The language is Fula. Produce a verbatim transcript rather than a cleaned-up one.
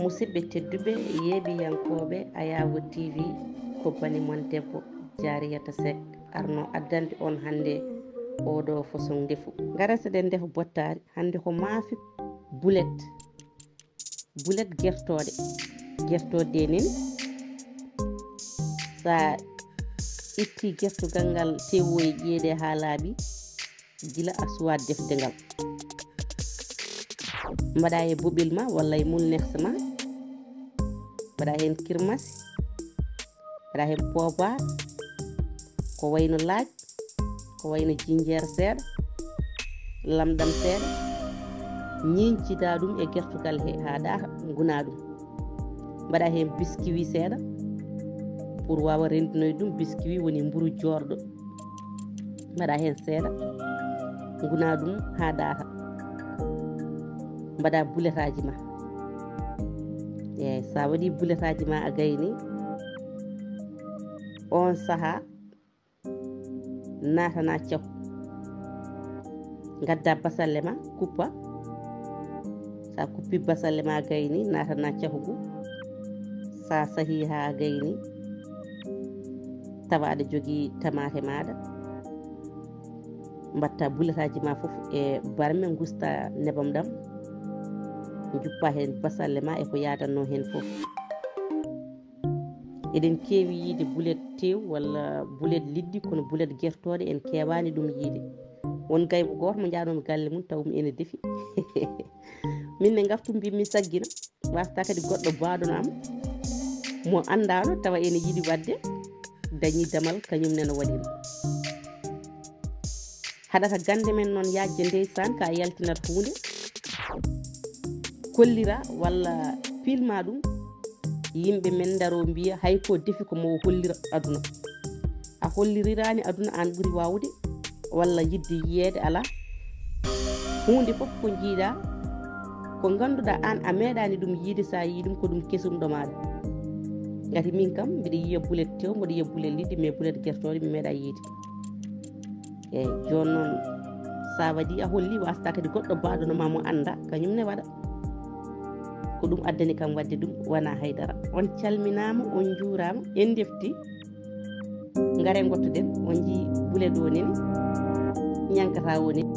Musidɓe tedduɓe, yeeɓiyankooɓe Ayaawo T V, ko bani mon debbo Jaariyata Seck arno addande on hannde oɗo façon ndefu. Ngara seɗen ndefa bottaari. Hannde ko maafe bulet. Bulet gertooɗe. Gertooɗe ɗe neni, sa itti gertogal ngal tewo e ƴeeɗe haa laaɓi, gila a suwaa defde ngal. Mbaɗa e boɓel ma walla e mulnekse ma. Mbaɗa heen kirmasi. Mbaɗa heen poobar. Ko wayno laaj. Ko wayno jinjeer seeɗa. Lamɗam seeɗa. Ñiiñcida ɗum e gertogal he haa ɗaata, nguna ɗum. Mbaɗa heen biskiwi seeɗa. Pour waawa renndinoy ɗum, biskiwi woni mburu joorɗo. Mbaɗa heen seeɗa. Nguna ɗum haa ɗaata. Mbaɗa buletaaji ma. Eey, sa waɗi buletaaji ma a gayni, on sahaa, naatana cahu. Ngadda basalle ma, kuppa. Sa kuppi basalle ma gayni, naatana cahu ngu. Sa sahi haa gayni, tawa aɗa jogii tamaate maaɗa. Mbatta buletaaji ma fof e barme, ngusta nebam ɗam. Njuppa heen basalle ma e ko yaadanno heen fof. Eɗen keewi yiide bulet tew walla bulet liɗɗi, kono bulet gertooɗe en keewaani ɗum yiide. Won gaybo gooto mo njaaɗon galle mum taw mi ene defi. Min ne ngaftu mbimmi saggina, wasta kadi goɗɗo baaɗono am mo anndaano tawa ene yiɗi waɗde, dañi damal kañum ne no waɗiri. Haɗata gannde men noon yaajde ndeysaan, ka yaltinat huunde, kollira walla pilma ɗum, yimɓe men ndaro mbiya hay ko defi ko mo hollira aduna. A holliriraani aduna, aan ɓuri waawde walla yiɗde yiyeede alaa. Huunde fof ko njiiɗa, ko ngannduɗaa aan a meeɗaani ɗum yiide, sa yii ɗum ko ɗum kesum ɗo maaɗa. Ngati min kam mbiɗa yiya bulet tew, mboɗo yiya bulet liɗɗi, mais bulet gertooɗe mi meeɗa yiide. Eyi, jooni noon, sa waɗi a holli, wasta kadi goɗɗo baaɗono ma mo annda, kañum ne waɗa. Ko ɗum addani kam waɗde ɗum, wona haydara. On calminaama, on njuuraama, en ndefti. Ngare ngottoɗen, on njii bulet o nene, ñankata o nene.